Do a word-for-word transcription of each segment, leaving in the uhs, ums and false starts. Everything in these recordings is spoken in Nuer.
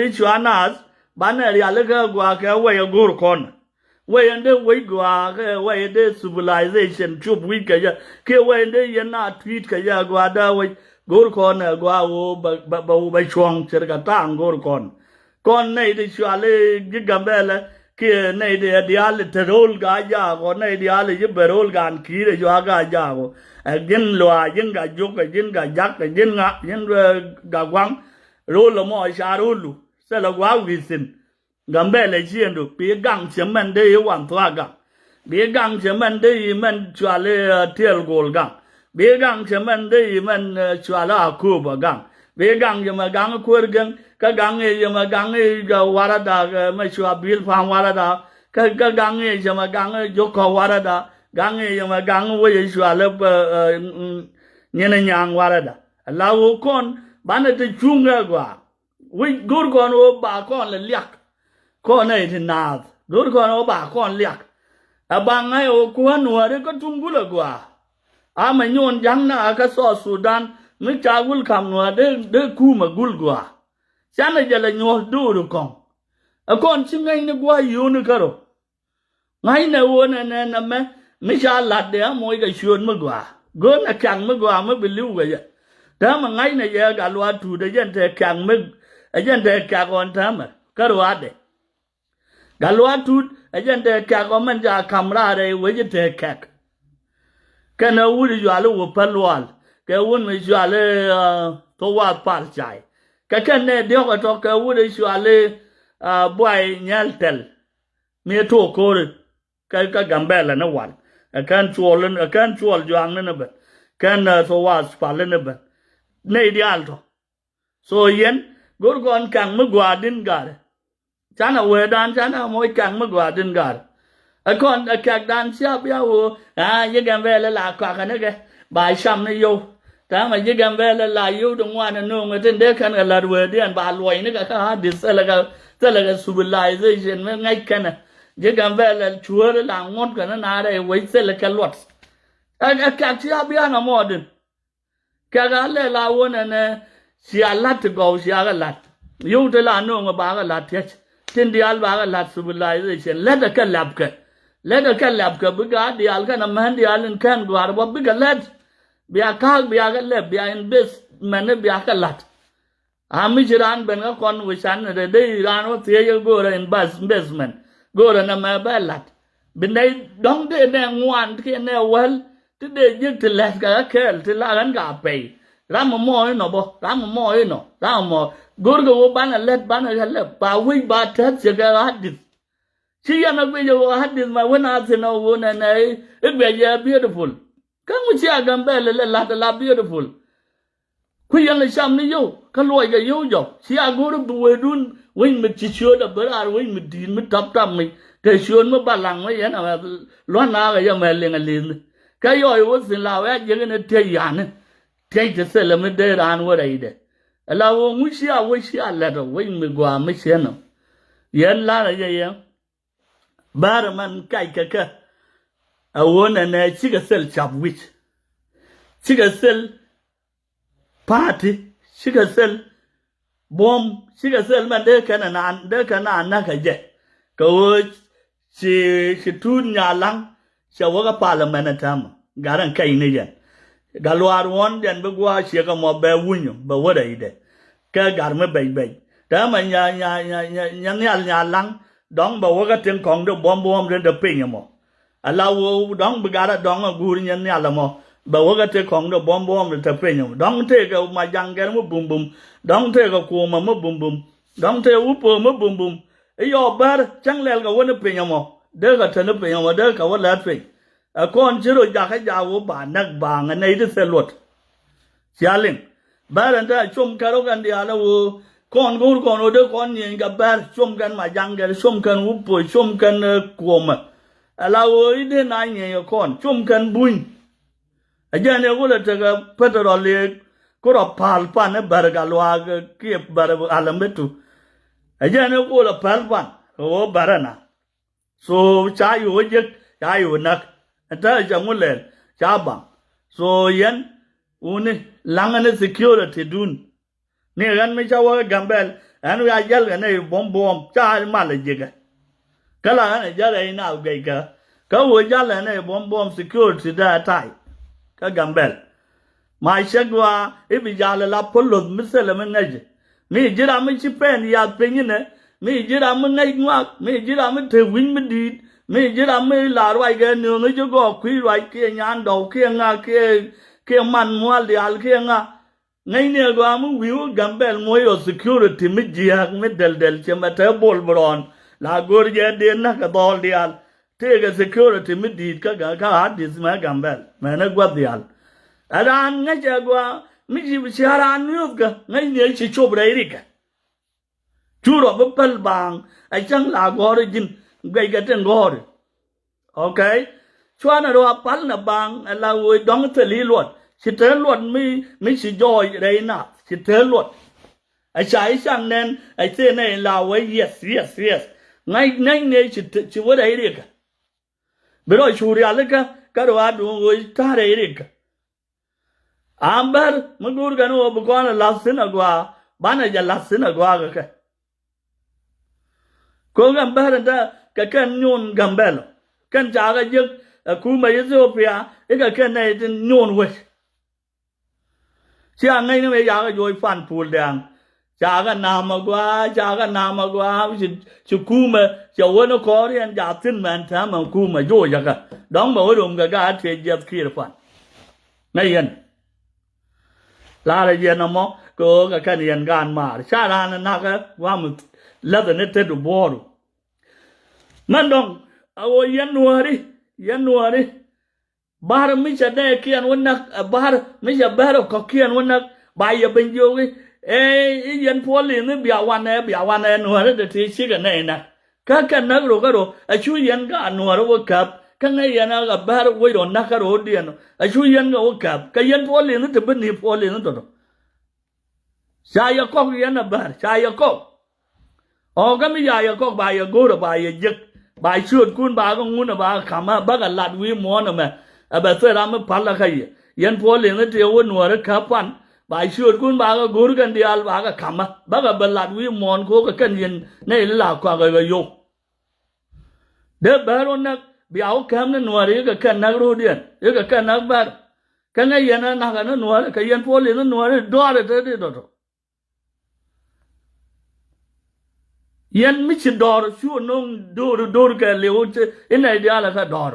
Ri cua naath banɛ rialikä gua̱a̱ kɛ wɛy ɛ go̱o̱r kɔn. Wɛy ɛn dee wec gua̱a̱ kɛ wɛy ɛn dee civilization cup wi̱c kɛ jɛ kiɛ wɛy ɛn dee yɛn na tui̱t kɛ jɛ gua̱a̱ dee wec go̱o̱r kɔn ɛ gua̱a̱ ɣöö bɛ bɛ bɛ cuɔ̱ŋ ce̱tkɛ ta̱a̱ŋ go̱o̱r kɔn. Kɔn nɛy ti cuali ji̱ Gambɛlɛ kiɛ nɛy ti ɛ diaal ti te ro̱o̱l Gaa-jaak ɔ nɛy diaal ti ji̱ bɛ ro̱o̱l Gaan Ki̱i̱r ɛ cua Gaa-jaak ɔ. Ɛ ji̱n Luaac, ji̱n Gaa-jok, ɛ ji̱n Gaa-jak, ɛ ji̱n ŋa, ji̱n Gaa-gua̱ŋ. Ro̱o̱l ɛmɔ ca ro̱o̱lu thilɛ gua̱a̱k wi̱i̱ thi̱n. Gambɛlɛ ciëndu bi gaŋ cɛ mɛn dee i̱ wan thua̱a̱ gaŋ. Bi gaŋ cɛ mɛn dee i̱ mɛn cuali tiɛl go̱o̱l gaŋ. Bi gaŋ cɛ mɛn dee i̱ mɛn cuali a kööp a gaŋ. Bi gaŋ cɛ mɛ gaŋ kuäär gɛŋ kä gaŋ i̱ cɛ mɛ gaŋ i̱ warada mɛ cua bil pa̱a̱m warada. Kä kä gaŋ i̱ cɛ mɛ gaŋ i̱ jok kɔ warada. Gaŋ i̱ cɛ mɛ gaŋ wec i̱ cuali nyin i̱ nyaŋ warada. Ala wä kɔn banɛ ti cuŋ ɛ gɔaa. Wi̱c go̱r kɔn ɣöö ba kɔn lɛ liak. Kɔn nɛy ti naath go̱r kɔn ɣöö ba kɔn liak. Ɛ ba ŋa̱c ɣöö kuäär nuääri kä tuŋ gul agɔaa. Amɛ nyuɔn ja̱ŋ na kä South Sudan mi ca gul ka̱m nuäär dee dee kuumɛ gul gɔaa. Canɛ jɛ lɛ nyuɔ̱th do̱r kɔŋ. Ɛ kɔn ci ŋäcni gua̱a̱c yio̱o̱ni kärɔ. Ŋa̱cnɛ ɣöö nɛ nɛ nɛmɛ mi ca la̱t dee amoc kɛ ciööt mi gɔaa. Go̱o̱r nɛ kiak mi gɔaa mi bi li̱w kɛ jɛ. Täämɛ ŋa̱cnɛ yɛ Gatluak Tut ɛ jɛn te kiak mi ɛ jɛn te kiak ɣɔn täämɛ kä ruaadɛ. Gatluak Tut ɛ jɛn te kiak ɣɔn mɛn ca ka̱m raar rɛy wec te kɛk. Kɛnɛ wut i̱ cuali wä päl lual kɛ wut mi cuali thok wath pal cay. Kɛ kɛn nɛ diɔ̱k ɛ tɔ̱ kɛ wut i̱ cuali buay nyɛl tɛl. Mi ɛ tuɔɔk ko̱ri kä kä Gambɛlɛ ni wal ɛ kɛn cuɔl ɛ kɛn cuɔl juaŋni ni ben kɛn thok wath pal ni ben. Nɛy diaal tɔ̱. So yɛn go̱r kɔn ka̱ŋ mi gua̱a̱r din ga̱rɛ. Canɛ wee dan canɛ moc ka̱ŋ mi gua̱a̱r din ga̱rɛ. Ɛ kɔn ɛ kɛk dan cia bia woo aa ji̱ Gambɛlɛ la kɔakä ni kɛ ba cam ni yio̱w. Täämɛ ji̱ Gambɛlɛ la yio̱w ti ŋuan ɛ no̱o̱ŋ ɛ tin dee kɛn kɛ la̱t wee diɛn ba luɔc ni kɛ kä hadith thilɛ kɛ thilɛ kɛ civilization mi ŋäc kɛnɛ. Ji̱ Gambɛlɛ cuäär la ŋuɔ̱t kɛ ni naarɛ wec thilɛ kɛ luɔt. Ɛ ɛ kɛk cia bia nɔmɔ din. Kɛk a lɛ la wä nɛnɛ cia la̱t ti gɔw cia kɛ la̱t. Yio̱w ti la no̱o̱ŋ ba kɛ la̱t tiɛc tin diaal ba kɛ la̱t civilization lät ɛ kɛ lɛpkɛ. Lät ɛ kɛ lɛpkɛ bikɛ a diaal kɛn a män diaal in kɛn gua̱a̱r bä bikɛ lät. Bia ka̱a̱k bia kɛ lɛp bia investment bia kɛ la̱t. A mi ci raan ben kä kɔn wi̱can rɛ dee raan wä thiec ɛ go̱o̱rɛ investment go̱o̱rɛ nɛ mɛ bɛ la̱t. Bi nɛy dɔ̱ŋ dee nɛ ŋuan kiɛ nɛ wäl ti dee ji̱k ti lɛth kɛ ɣä kɛɛl ti la ɣän ka pɛy. Ram mɔ inɔ bä ram mɔ inɔ ram mɔ go̱rkɛ wä banɛ lɛt banɛ kɛ lɛp ba wi̱c ba tɛth ciɛ kɛ hadith. Ci yɛn a guic ɛ wä hadith ma wen a thin ɛ wä nɛ nɛ i̱ guic ɛ beautiful. Kä ŋu cia Gambɛlɛ lɛ la̱t la beautiful. Ku yɛn lɛ cam ni yio̱w kä luɔckɛ yio̱w jɔk cia go̱r bi wecdun wec mi ci ciööt a bi raar wec mi di̱i̱t mi tap tap mi te ciööt mi balaŋ mi yɛn a lua̱n naakɛ yɛ mɛ liŋ a li̱thni. Kä yɔɔc wä thi̱n la wɛ a jiäk in a tiɛc yani. Tiɛc ti thilɛ mi dee raan wä rɛydɛ. Ala wä ŋu cia wä cia lɛt ɔ wec mi gua̱a̱ mi ciën ɔ. Yɛn la̱rä yɛ yɛ. Bäärä mɛn kac kɛ kɛ. A wä nɛnɛ cikɛ thil cap wi̱c. Cikɛ thil pa̱a̱ti cikɛ thil buɔ̱m cikɛ thil mɛn dee kɛn a naan dee kɛn a näk kɛ jɛ. Kɛ ɣöö ci ci tuut nyalaŋ. Cɛ wä kä parliament ɛ täämɛ gat ɛn kɛc ni yɛn. Gat luaar ɣɔ̱n yɛn bi gua̱a̱ ciek ɛmɔ bɛ wunyä bɛ wä rɛydɛ. Kɛ gat mi bɛc bɛc täämɛ nya nya nya nya nhial nyalaŋ. Dɔ̱ŋ bɛ wä kä tin kɔŋ di buɔ̱m buɔ̱m rin te piny ɛmɔ. Ala wä dɔ̱ŋ bi gat a dɔ̱ŋ a guur nyin nhial ɛmɔ bɛ wä kä tin kɔŋ di buɔ̱m buɔ̱m rin te piny ɛmɔ dɔ̱ŋ tëëkɛ majaŋ gɛr mi bum bum. Dɔ̱ŋ tëëkɛ kuɔmä mi bum bum. Dɔ̱ŋ tëëkɛ wupö mi bum bum. I̱ yɔɔ bär cäŋ lɛl kɛ wä ni piny ɛmɔ dee kɛ te ni piny ɛmɔ dee kɛ wä lät piny. Ɛ kɔn ci rɔ jakä jak wä ba näk ba ŋɛ nɛy ti thil luɔt. Cia liŋ bär ɛn te a com kɛn rɔ kɛn diaal ɛ wä kɔn go̱o̱r kɔn wä dee kɔn nyieny kɛ bär com kɛn majaŋ kɛn com kɛn wupö com kɛn kuɔmɛ. Ala wä i̱ dee na nyieny ɛ kɔn com kɛn buny. Ɛ jɛn ɛ wä lɛ tekɛ petrol ɛ ku rɔ pa̱l pan i̱ bär gat luaak kiɛ bär alamitu. Ɛ jɛn ɛ wä lɛ pa̱l pan kɛ wä bär ɛna. So ca yo̱o̱ jek ca yo̱o̱ näk. Ɛ te cɛ ŋu lɛl ca baŋ. So yɛn wuni laŋä ni security dun. Ni ɣän mi ca wä Gambɛl Ɛn wiaa jäl kɛ nɛy buɔ̱m buɔ̱m ca mal ɛ ji̱kɛ. Kä la ɣän ɛ jäl rɛy naath guɛckɛ. Kä ɣöö jäl ɛ nɛy buɔ̱m buɔ̱m security dee a tay kä Gambɛl. Ma cäk gɔaa i̱ bi jal ɛ la polos mi thilɛ mi ŋäcɛ. Mi ji̱ ram mi ci pɛn yath piny inɛ. Mi ji̱ ram mi ŋäc ŋuak. Mi ji̱ ram mi te wi̱ny mi di̱i̱t. Mi ji̱ ram mi la ruac kɛ nööŋ i̱ ji̱ gɔɔk kui̱ ruac kiɛ nyan dɔw kiɛ ŋa kiɛ, kiɛ man mual diaal kiɛ ŋa. Ŋäcni agɔaa mi wi̱i̱ wä Gambɛl muɔ̱c rɔ security mi jiääk mi dɛl dɛl ciɛ mɛ te bol bi rɔɔn. La go̱r jɛ dee näk kɛ dhɔl diaal. Tëëkɛ security mi di̱i̱t kä, kä, kä Addis mɛ Gambɛl mɛn ɛ gua̱th diaal. Ɛ raan ŋäc agɔaa mi ci, ci a raan miöthkä ŋäcni ɛ ci cop rɛy rikɛ. Cu rɔ bi päl baaŋ ɛ cäŋ la gɔ̱r ji̱n guɛckɛ tin gɔ̱r. Okay. Cuanɛ rɔ a pal nɛ baaŋ ɛ la ɣöö dɔ̱ŋ thil i̱ luɔt. Ci te luɔt mi, mi ci jɔɔc rɛy nath. Ci te luɔt. Ɛ ca i̱ caŋ nɛn ɛ thil nɛ in la wee yes, yes, yes. Ŋa̱c nɛny nɛ ci te, ci wee rɛy riɛkä. Bi rɔ cu rialikä kä rɔ a duŋ ɣöö ta̱a̱ rɛy riɛkä. Am bär mi go̱o̱r kɛn ɣöö bi kɔn ɛ la̱th thi̱n agɔaa banɛ jɛ la̱th thi̱n agɔaa kɛ kɛ. Ko̱ Gambɛl in te kɛ kɛn nyuun Gambɛl kɛn ca kɛ jiäk ɛ kumɛ Ethiopia i̱ kɛ kɛn nɛy tin nyuun wec. Cia ŋäcni mëë ca kɛ joc pan Puul Dɛ̈ɛ̈ŋ. Ca kɛ nam agɔaa, ca kɛ nam agɔaa, ci, ci kumɛ, cɛ wä ni kɔɔr yɛn ca thi̱n mɛn täämɛ kumɛ joc ɛ kɛ. Dɔ̱ŋ mɛ wä rom kɛ gaat tiɛ jiɛth kiir pan. Ŋäc yɛn. La̱rä yɛn ɛmɔ kɛ ɣöö kɛ kɛn yɛn gaan maar. Ca raan ɛ nakä gua̱a̱m läthɛ ni tet ɛ buɔ̱ɔ̱ru. Mɛn dɔ̱ŋ a ɣöö yɛn nuääri, yɛn nuääri. Ba̱r mi cɛ dee kiɛn wä näk, ɛ ba̱r mi cɛ bär ɛ kɔ̱k kiɛn wä näk, ba yɛ ben jiök i̱, ee, i̱ yɛn puɔl i̱ni bia wanɛ, bia wanɛ nuääri dee ti cikɛ nɛy näk. Kä kɛn näk rok kä rok, a cu yɛn kä a nuäärä wä käp, kä ŋäc yɛn a ɣä bär wec rɔ näk kä rɔ̱diɛn, a cu yɛn kɛ wä käp, kä yɛn puɔl i̱ni te bi ni puɔl i̱ni tɔ̱tɔ̱. Ca yɛ kɔk yɛn a bär, ca yɛ kɔk. Ɔ, kä mi ca yɛ kɔk, ba yɛ go̱o̱rä, ba yɛ jiäk, ba ciöötkun, ba kɛ ŋun, ba kɛ ka̱mä, bä kɛ lat wi̱i̱ muɔ̱ɔ̱n ɛmɛ, ɛ bɛ thil ram mi pal kä yɛ. Yɛn puɔl i̱ni te wä nuäärä käp pan, ba ciöötkun, ba kɛ go̱o̱r kɛn diaal, ba kɛ ka̱mä, bä kɛ bɛ lat wi̱i̱ muɔ̱ɔ̱n ko̱o̱k kɛ kɛn yɛn nɛy la kuak ɛ kɛ yio̱w. Dee bär wä näk, bia wä käm ni nuääri, i̱ kɛ kɛn näk ro̱o̱diɛn, i̱ kɛ kɛn näk bär. Kä ŋäc yɛn ɛ nakä ni nuääri, kɛ yɛn puɔl i̱ni nuääri dɔaarɛ te di tɔ̱tɔ̱. Yɛn mi ci dɔɔr cu no̱o̱ŋ do̱r do̱r kɛ liw inɛ diaal ɛ kɛ dɔɔr.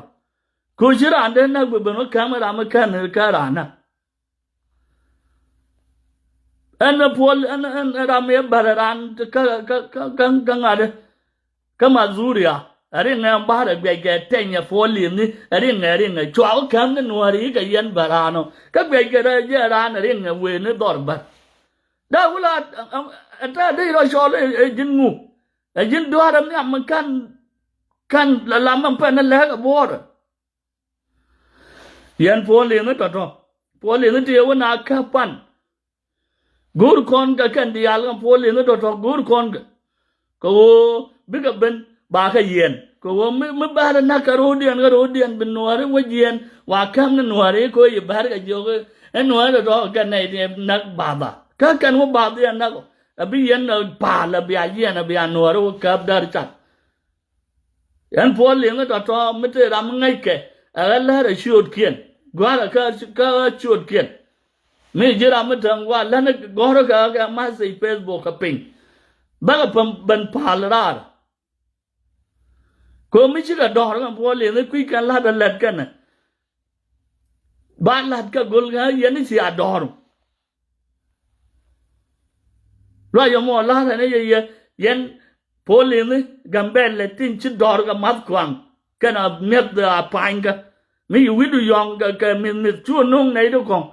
Kɛ ci raan dee näk bi ben wä käm ram mi kän kä raan näk. Ɛn ɛ puɔl ɛn, ɛn ram mi ɛ bär raan kä, kä, kä, kä, kä ŋa̱t ɛ. Kä Mazuria ɛ riŋɛ, ba̱r ɛ guiɛckɛ tɛny ɛ puɔl i̱ni ɛ riŋɛ, ɛ riŋɛ cua wä käm ni nuääri kɛ yɛn bär raan ɔ. Kä guiɛckɛ rɛ jɛ raan ɛ riŋɛ wëë ni dhɔr bär. Dee wula ɛ, ɛ, ɛ tɛ dee rɔ cɔl ɛ, ɛ ji̱n ŋu. Ɛ ji̱n dua̱r ɛ nhiam mi kän, kän la lam mi pɛn ɛ lɛk ɛ buɔ̱ɔ̱rɛ. Yɛn puɔl i̱ni tɔ̱tɔ̱. Puɔl i̱ni ti ɛ wä na käp pan. Go̱o̱r kɔn kɛ kɛn diaal kɛ puɔl i̱ni tɔ̱tɔ̱, go̱o̱r kɔn kɛ. Kɛ ɣöö bikɛ ben ba kɛ yɛn. Kɛ ɣöö mi, mi bär ɛ näk kɛ ro̱o̱diɛn, kɛ ro̱o̱diɛn bi nuääri wä jiɛn. Wa käm ni nuääri kɛ ɣöö yɛ bär kɛ jiök i̱ nuääri tɔ̱tɔ̱ kɛ nɛy ti näk bath a. Kä kɛn wä bath yɛn näk ɔ. A bi yɛn ɛ pa̱a̱l a bia yɛn a bia nuääri wä käp däär cat. Yɛn puɔl i̱ni tɔ̱tɔ̱ mi te ram mi ŋäckɛ ɛ ɣä lär ɛ ciöötkiɛn. Gua̱a̱rä kä, kä ɣä ciöötkiɛn. Mi ji̱ ram mi täŋ gua̱a̱r län gɔ̱rä kɛ, kɛ message Facebook kɛ piny. Bäkɛ pɛm ben pa̱a̱l raar. Kɛ mi cikɛ dɔ̱r kɛ puɔl i̱ni kui̱ kɛn la̱t ɛ lät kɛnɛ. Ba la̱t kɛ go̱l kɛ yɛn i̱ cia dɔ̱r. Luac ɛmɔ la̱rä ni yɛ, yɛ, yɛn puɔl i̱ni Gambɛl lɛ tin ci dɔ̱r kɛ math kuaŋ kɛn a mi̱eth a pa̱nykä. Mi ci wi̱cdu yɔ̱ŋ kɛ, kɛ mi̱th mi̱th cu no̱o̱ŋ nɛy ti kɔ̱ŋ.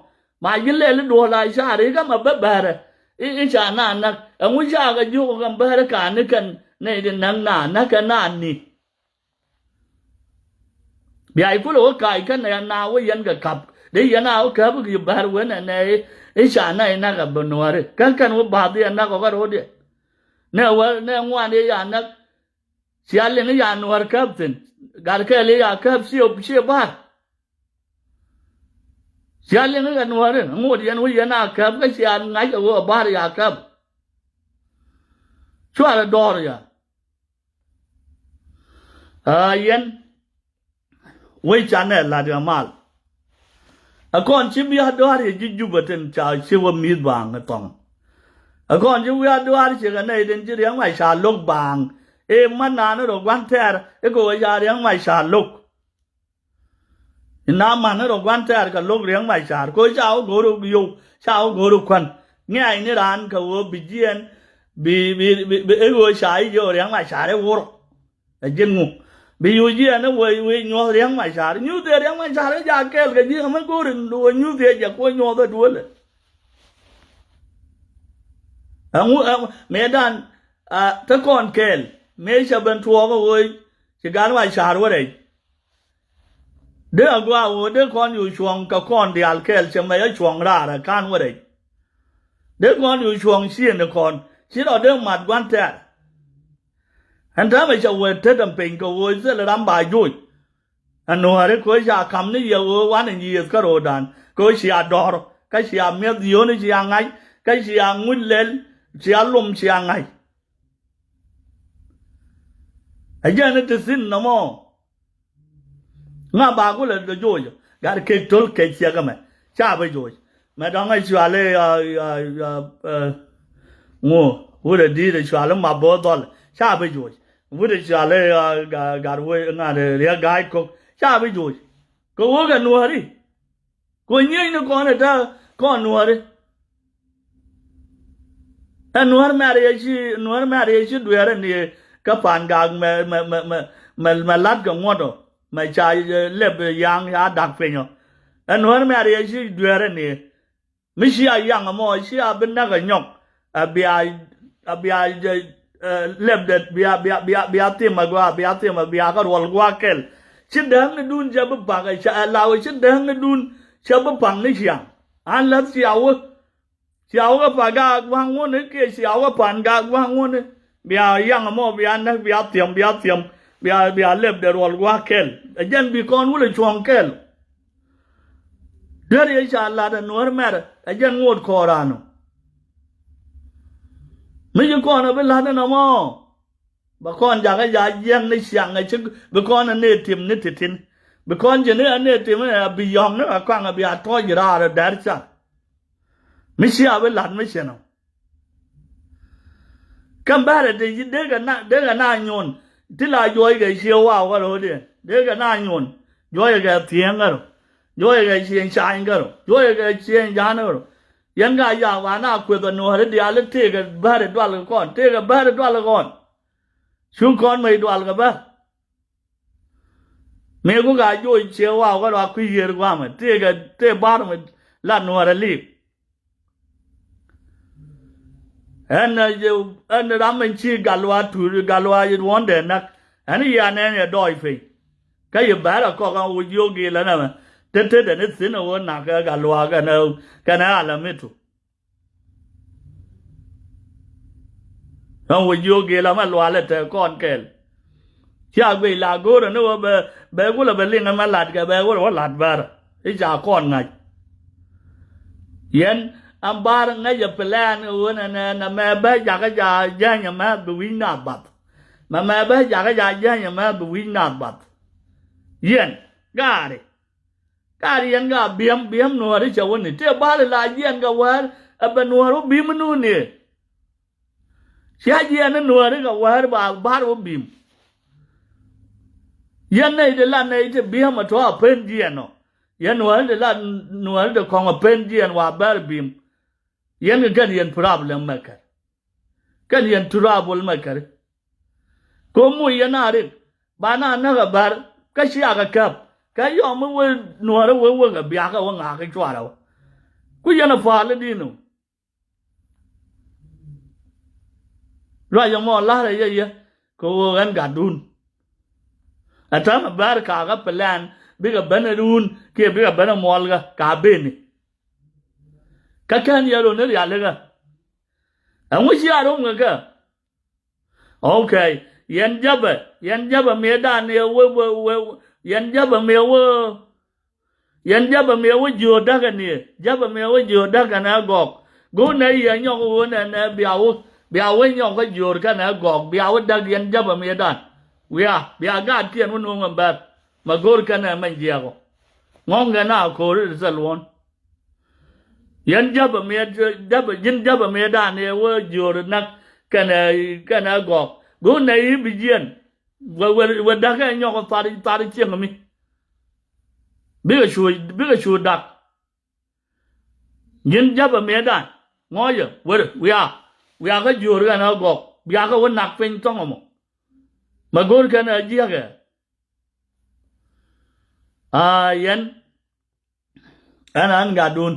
Ma ji̱ lɛl i̱ duɔ̱ɔ̱l a ca̱r i̱ kä ma bä bäärä i̱, i̱ ca na näk. Ɛŋu ca kɛ jiök kɛ bäärä ka̱n ni kɛn nɛy ti näk na näk kɛ na ni. Bia i̱ kulɛ wä kac kä nɛ na wä yɛn kɛ ka̱p. Dee yɛn a wä käp i̱ bär wen ɛ nɛ i̱, i̱ ca nɛ i̱ näk ɛ bä nuääri. Kä kɛn wä bath i̱ ɛ näk ɔ kä ro̱diɛ. Nɛ wä, nɛ ŋuan i̱ ya näk. Cia liŋ i̱ ya nuäär käp thi̱n. Gat kɛl i̱ ya käp ciɛ, ciɛ ba̱r. Cia liŋ i̱ ya nuääri. Ŋot yɛn wä yɛn a käp kä cia ŋa̱c ɛ wä ba̱r ya käp. Cuarɛ dɔɔr ya. Aa, yɛn wec canɛ lat ya mal. Ɛ kɔn ci bia dɔɔr ya ji̱ Jubɛ tin ca ci wä mi̱th baaŋ ɛ thɔŋ. Ɛ kɔn ci bia dɔɔr ci kɛ nɛy tin ci Riɛk Macar lo̱k baaŋ. Ëë man naan rɔ gua̱n tɛɛr i̱ kɛ wä ca Riɛk Macar lo̱k. Ina man rɔ gua̱n tɛɛr kɛ lo̱k Riɛk Macar kɛ wä ca wä go̱o̱r yow ca wä go̱o̱r kuän. Ŋiɛc ni raan kɛ wä bi jiɛn bi bi bi i̱ wä ca i̱ jiɛ wä Riɛk Macar i̱ wur. Ɛ ji̱n ŋu bi yu jiɛn i̱ wä wä nyuɔ̱th Riɛk Macar nyuth i̱ Riɛk Macar i̱ ja kɛɛl kɛ ji̱ ɛmɛ go̱o̱r in wä nyuth i̱ jɛ kuɔ nyuɔ̱th ɛ duëlɛ. Ɛŋu ɛŋu mëë dan a te kɔn kɛɛl mëë cɛ ben tuɔɔk ɛ wä ci gan Macar wä rɛy. Dee a gɔaa ɣöö dee kɔn yu cuɔ̱ŋ kɛ kɔn diaal kɛɛl cɛ mɛc a cuɔ̱ŋ raar a ka̱n wä rɛc. Dee kɔn yu cuɔ̱ŋ ciëëni kɔn ci rɔ dee mat gua̱n tɛɛr. Ɛn täämɛ cɛ wee tet ɛn piny kɛ ɣöö thil ram ba joc. Ɛn nuääri kɛ ɣöö ca ka̱m ni yɛ ɣöö wan in yiëëth kä ro̱o̱dan kɛ ɣöö cia dɔ̱r kä cia mi̱eth yio̱o̱ni cia ŋa̱c kä cia ŋuc lɛl cia lom cia ŋa̱c. Ɛ jɛn ni ti thi̱n nɔmɔ. Ŋa ba kulɛ dɔ joc gat kek to̱l kec ciɛk ɛmɛ ca bi joc. Mɛ dɔ̱ŋ ɛ cuali ŋu wut ɛ di̱i̱t ɛ cuali ma bo̱o̱ dhɔl ca bi joc. Wut ɛ cuali gat wee ŋa̱t riɛk ga̱a̱c ko̱k ca bi joc. Kɛ wee kɛ nuääri. Ku nyiecni kɔn ɛ te kɔn nuääri. Ɛ nuäär mɛ̈r yɛ ci nuäär mɛ̈r yɛ ci dueerä ni kä pa̱a̱n gak mɛ mɛ mɛ mɛ mɛ mɛ la̱t kɛ ŋuɔ̱t ɔ mɛ ca lɛp ya̱a̱ŋ ya da̱k piny ɔ. Ɛ nuäär mɛ̈r yɛ ci dueerä ni mi ci a yaŋ ɛmɔ ci a bi näk ɛ nyɔk. A bia a bia lɛp det bia bia bia bia thim a gua bia thim a bia kä ruɔl gua kɛl. Ci däŋ ni dun cɛ bi pa̱k ɛ ca ɛ law ci däŋ ni dun cɛ bi pa̱k ni ciaŋ. An läth cia wä. Cia wä kä pa̱n gak gua̱a̱ŋ ŋuɔ̱ni kiɛ cia wä kä pa̱n gak gua̱a̱ŋ ŋuɔ̱ni. Bia yaŋ ɛmɔ bia näk bia thiɛm bia thiɛm bia bia lɛp dɛ ruɔl gua̱a̱k kɛl. Ɛ jɛn bi kɔn wulɛ cuɔ̱ŋ kɛl. Deri ɛ ca lat ɛ nuäär mɛr ɛ jɛn ŋot kɔɔran ɔ. Mi ci kɔn ɛ bi lat ɛn ɛmɔ. Bɛ kɔn jakä ja jiɛŋ ni ciaŋ ɛ ci bi kɔn ɛ nee tim ni titin. Bi kɔn ji̱ ni ɛ nee tim ɛ bi yɔ̱ŋ ni ɛ kɔaŋ ɛ bia tɔ̱ɔ̱c raar ɛ dɛr ca. Mi cia bi lat mi cin ɔ. Kä bärɛ ti ci dee kɛ na dee kɛ na nyuɔn ti la juɔc kɛ cie waw kä ro̱o̱diɛn dee kɛ na nyuɔn. Juɔc kɛ thieŋ kä rɔ juɔc kɛ cieŋ cany kä rɔ juɔc kɛ cieŋ ja̱a̱n kä rɔ. Yɛn ka yak ba na kueth ɛ nuɔ̱ɔ̱ri diaal i̱ tëëkɛ bäri dual kɛ kɔn tëëkɛ bäri dual kɛ kɔn. Cu kɔn mec dual kɛ bär. Mëë ku ka joc cie waw kä rɔ a kui̱ yiër gua̱a̱mɛ tëëkɛ tëë bar mɛ la nuɔ̱ɔ̱rɛ li̱i̱k. Ɛn ɛ ram ɛn ci gal wa tuur gal wa yit wuɔ̱ndɛ näk. Ɛn yia nɛn yɛ dɔɔc piny. Kä yɛ bɛ̈ɛ̈r ɛ kɔk ɛn wi̱c yio̱o̱k gil ɛn ɛmɛ. Te tetdɛ ni thi̱n ɛ ɣöö nak kɛ gal wa kɛnɛ kɛnɛ alamitu. Ɛn wi̱c yio̱o̱k gil ɛmɛ lualɛ te kɔn kɛɛl. Cia guic la go̱o̱rä ni wä bɛ bɛ gulɛ bɛ liŋ ɛmɛ lat kɛ bɛ wä wä lat bär i̱ ca kɔn ŋa̱c. Yɛn ɛn bar ŋäcɛ plan ɣöö nɛ nɛ nɛ mɛ bä jakä ja jäny ɛmɛ bi wi̱c naath bath. Mɛ mɛ bä jakä ja jäny ɛmɛ bi wi̱c naath bath. Yɛn gaari gaari yɛn ga biɛm biɛm nuɔ̱ɔ̱ri cɛ wä ni tëë bal la jiɛn kɛ wäär. Ɛ bɛ nuɔ̱ɔ̱r wä bi̱m ni wä ni. Cia jiɛn ni nuääri kɛ wäär ba ba̱r wä bi̱m. Yɛn nɛy ti la nɛy ti bi̱em ɛ tɔ̱ a pen jiɛn ɔ. Yɛn nuääri ti la nuääri ti kɔŋ ɛ pen jiɛn wa bär bi̱m. Yɛn kɛ kɛn yɛn problem mɛ kɛr. Kɛn yɛn trouble mɛ kɛr. Ko moc yɛn a rik ba na näk ɛ bär kä ciakɛ käp kɛ yɔm mi wee nuääri wee wek ɛ biakä wä ŋakä cuarɛ wä. Ku yɛn ɛ pa̱a̱l i̱ di̱n ɔ. Ruac ɛmɔ la̱rä yɛ yɛ kɛ ɣöö ɣän gatdun. Ɛ täämɛ bäär kakä plan bikɛ ben ɛ run kiɛ bikɛ ben ɛ muɔlkä ka beni. Kä kɛn yɛ run ni rialikä. Ɛŋu ci a rom kɛ kɛ. Ok. Yɛn jäpɛ yɛn jäpɛ miëëdan yɛ wee wee wee yɛn jäpɛ miëë wee. Yɛn jäpɛ miɛ wä jiööt däkɛ niɛ jäpɛ miɛ wä jiööt däkɛ nɛ gɔk. Go̱o̱k nɛ yɛ nyɔk wä nɛ nɛ bia wä Bia wä nyɔk kä jiöör kɛnɛ gɔɔk, bia wä däk yɛn jäpɛ miëëdan. Wiaa, bia gaatkiɛn wä nuɔ̱ŋ ɛn bɛr. Mɛ go̱o̱r kɛnɛ mɛny jiɛɛk ɔ. Ŋɔ̱ŋkɛ na ko̱o̱ri ri thil luɔ̱n. Yɛn jäpɛ miëë, jäpɛ, ji̱n jäpɛ miëëdan ëë wä jiöör näk kɛnɛ, kɛnɛ gɔɔk. Go̱o̱r nɛ i̱ bi jiɛn. Wä, wä, wä däkɛ nyɔk thar, thar cieŋ mi. Bikɛ cu, bikɛ cu dak. Nyin jäpɛ miëëdan ŋɔ̱ɔ̱cɛ wër wiaa, wiaa kä jiöör kɛn ɛ gɔk, bia kɛ wä nak piny thɔŋ ɛmɔ. Mɛ go̱o̱r kɛn ɛ jiäkɛ. Aa, yɛn ɛn an gatdun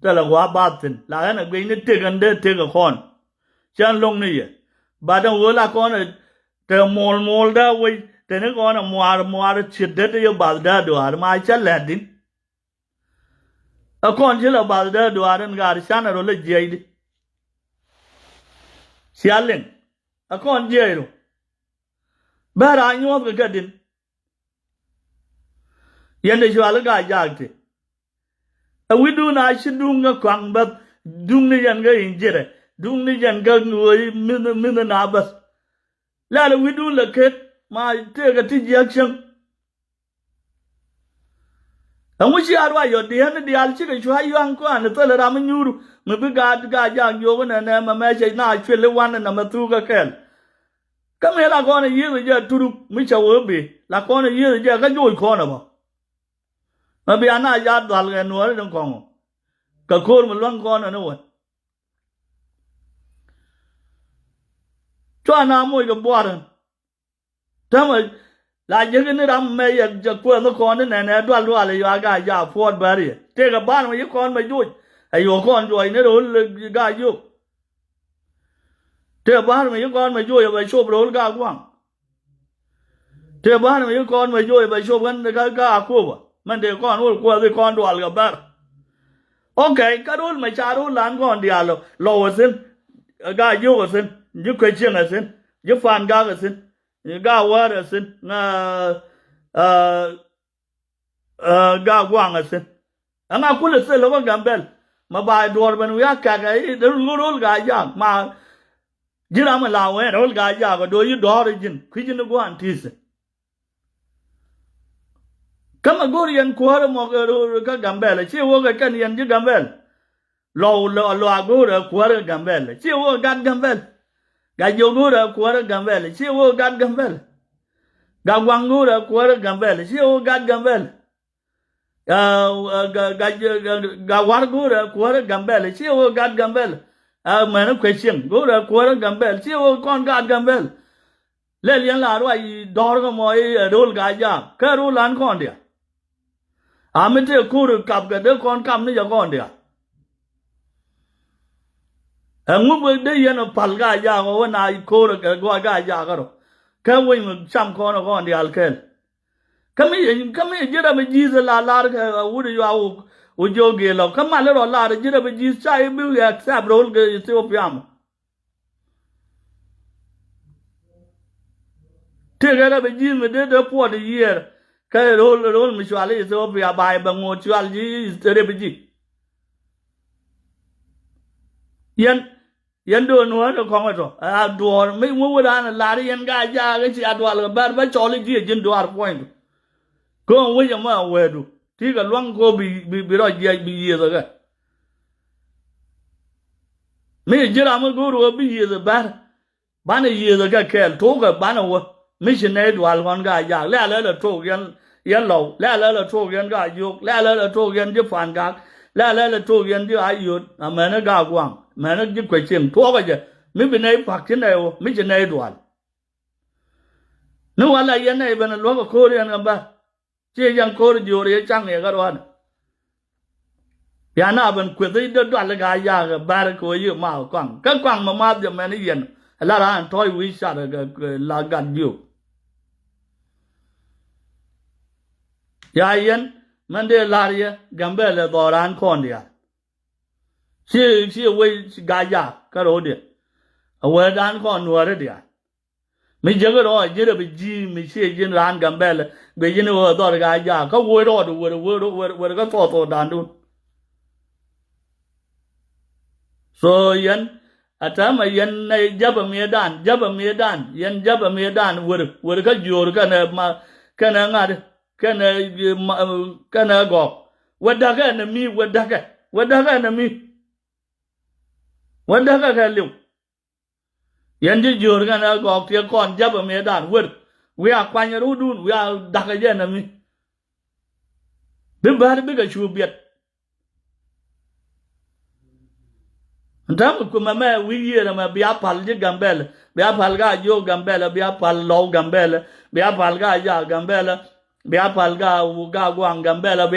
thilɛ gua̱a̱ bath thi̱n, la ɛn ɛ guic ni tëk ɛn dee tëk ɛ kɔn. Cän lo̱ŋ ni yɛ. Bat ɛn ɣöö la kɔn ɛ te muɔl muɔl dee wec, te ni kɔn ɛ muaar muaar ciet dee te yɛ bath dee duaar ma cä lɛ̈t din. Ɛ kɔn ci la bath dee duaar in gaat canɛ rɔ lɛ jiɛcdi. Cia liŋ ɛ kɔn jiɛc rɔ. Bɛ raan nyuɔ̱th kɛ kɛ din. Yɛn de cual i̱ gaa jaak ti. Ɛ wi̱cdun a ci duŋ kɛ kɔaŋ bäth, duŋ ni yɛn kɛ in ji̱rɛ, duŋ ni yɛn kɛ ŋuɔ̱c mi̱th, mi̱th na bäth. Lɛl ɛ wi̱cdun lɛ ket ma tëëkɛ ti jiäk cäŋ. Ɛŋu ci a ruac yɔ diɛn diaal cikɛ cua yuaŋ kuan thilɛ ram mi nyuur mi bi gaat gaa jaak yook nɛnɛ mɛ mɛ cɛ na cuel i̱ wan nɛ mɛ thuk kɛ kɛl. Kä mi la kɔn i̱ yieth jɛ turuk mi cɛ wee bi la kɔn i̱ yieth jɛ kä joc kɔn ɛ bä. Mɛ bia na ya dhual kɛ nuɔɔri ni kɔŋɔ kɛ ko̱r mi luäŋ kɔn ɛ ni wä. Cua na moc kɛ buarɛ. Tämɛ la jiäk ni ram mɛ yɛ jɛ kuɛth ni kɔn ni nɛnɛ dual dual yɔ a gaa ja puɔt bäri yɛ. Tëëkɛ ba̱r mɛ yi kɔn mɛ joc. Ɛ yɔ kɔn juɔc ni ro̱l gaa jiök. Tëë ba̱r mɛ yi kɔn mɛ joc ɛ bɛ cop ro̱l gaa gua̱a̱ŋ. Tëë ba̱r mɛ yi kɔn mɛ joc ɛ bɛ cop ɣän kä gaa kuɔpä. Mɛn dee kɔn wä kuɛth i̱ kɔn dual kɛ bär. Ok, kä ro̱l mɛ ca ro̱l lan kɔn diaal lɔ, lɔ wä thi̱n. Gaa jiök wä thi̱n. Ji̱ kuec cieŋ wä thi̱n. Ji̱ pan gak wä thi̱n. Gaa wäär ɛ thi̱n, ŋa, ɛ, ɛ, gaa gua̱a̱ŋ ɛ thi̱n. Ɛŋa kulɛ thil ɛ bä Gambɛl. Ma ba duɔ̱ɔ̱r ben wi̱i̱ a kɛk ɛ i̱ dee ŋut ro̱l gaa jaak ma. Ji̱ ram ɛ la wee ro̱l gaa jaak ɛ do̱ yi dɔ̱ɔ̱r ɛ ji̱n kui̱ ji̱n gua̱a̱n ti̱i̱th. Kä ma go̱o̱r yɛn kuäärä mɔ kä Gambɛl ɛ ci wä kɛ kɛn yɛn ji̱ Gambɛl. Lɔw lɔ lɔ a go̱o̱rɛ kuäärä Gambɛl ci wä gat Gambɛl. Ga jiök go̱o̱rɛ kuäärä Gambɛl ci wä gat Gambɛl. Ga guaŋ go̱o̱rɛ kuäärä Gambɛl ci wä gat Gambɛl. Ga, ga, ga, ga, ga war go̱o̱rɛ kuäärä Gambɛl ci wä gat Gambɛl. A mɛn kuɛ cieŋ go̱o̱rɛ kuäärä Gambɛl ci wä kɔn gat Gambɛl. Lɛl yɛn la ruac dɔ̱r kä mɔ i̱ ɛ ro̱l gaa jaak kä ro̱l an kɔn diaal. A mi tëë ko̱r kap kɛ dee kɔn kap ni jɛ kɔn diaal. Ɛŋu bɛ dee yɛn ɛ pal gaa jaak ɔ wä na ko̱r kɛ guac gaa jaak kärɔ. Kä wec mi cam kɔn ɛ kɔn diaal kɛl. Kä mi, kä mi ji̱ rɛ bi ji̱th la lar kɛ wut yua wuk jiök gëë lɔ kä mal rɔ lar ji̱ rɛ bi ji̱th ca i̱ bi accept ro̱l kɛ Ethiopia mɔ. Tëëkɛ rɛ bi ji̱th mi dee dee puɔt i̱ yiëër kä ro̱l ro̱l mi cual i̱ Ethiopia ba̱a̱ bɛ ŋo̱o̱t cual ji̱ rɛ bi ji̱. Yɛn yɛn do̱n wä ni kɔŋ itɔ a duɔɔr mi wä wä raan lar yɛn ka jaak i̱ ci a dual kɛ bär bä cɔl i̱ ji̱ ji̱n duaar puɔ̱nydu. Kä wec ɛmɔ a wɛɛdu ti kɛ luaŋ kɔ bi bi rɔ jiɛc bi yiëth ɛ kɛ. Mi ji̱ ram mi go̱o̱r wä bi yiëth ɛ bär. Banɛ yiëth ɛ kɛ kɛɛl tuukɛ banɛ wä mi ci nɛy dual ɣɔn ka jaak lɛ alɛ lɛ tuuk yɛn yɛn lɔw lɛ alɛ lɛ tuuk yɛn ka jiök lɛ alɛ lɛ tuuk yɛn ji̱ pan gak lɛ alɛ lɛ tuuk yɛn ji̱ a yöt amɛn ɛ ka guaŋ mɛn ɛ ji̱ kuɛ cieŋ tuɔɔkɛ jɛ mi bi nɛy pak ci nɛy wä mi ci nɛy dual. Ni wala yɛn nɛy ben ɛ luäk ɛ ko̱o̱r yɛn kɛ bär. Ci yɛn ko̱r jiöör yɛ caŋ yɛ kä rua̱n. Bia na ben kueth i̱ dee dual i̱ gaa yaak ɛ bär kɛ wee yi ma kuaŋ kä kuaŋ mɛ math jɛ mɛn i̱ yɛn ɛ la raan tɔ̱ɔ̱c wi̱i̱ car ɛ la gat jiök. Ya yɛn mɛn dee la̱r yɛ Gambɛl ɛ dhɔɔr raan kɔn diaal. Ci ci wec gaa yaak kä ro̱o̱diɛn ɛ wee raan kɔn nuääri diaal. Mi jiäk rɔ ji̱n rɛ bi ji̱ mi ciɛ ji̱n raan Gambɛl guic ji̱n ɣöö dhɔr ka jaak kä woc rɔɔd wer wer wer wer kä thɔɔth thɔɔth da̱a̱ndun. So yɛn A täämɛ yɛn nɛ ja̱pɛ miëëdan, ja̱pɛ miëëdan, yɛn ja̱pɛ miëëdan, wër, wër kä jiöör kɛnɛ ma, kɛnɛ ŋa̱t, kɛnɛ, ma, kɛnɛ gɔ̱k. Wä da̱kɛ ɛn ɛ mi, wä da̱kɛ, wä da̱kɛ ɛn ɛ mi. Wä da̱kɛ kɛ li̱w. Yɛn ji̱ jiöör kɛnɛ gɔ̱k tiɛ kɔn ja̱pɛ miëëdan, wër. Wiaa kuany rutdun, wiaa da̱kɛ jɛ ɛn ɛ mi. Bi bär bikɛ cu biɛt. Ɛn täämɛ kui̱mɛ mɛ wi̱i̱ yiëër ɛmɛ bia pal ji̱ Gambɛlɛ, bia pal ka jiök Gambɛlɛ, bia pal lɔw Gambɛlɛ, bia pal ka jaak Gambɛlɛ, bia pal ka, ka guaŋ Gambɛlɛ.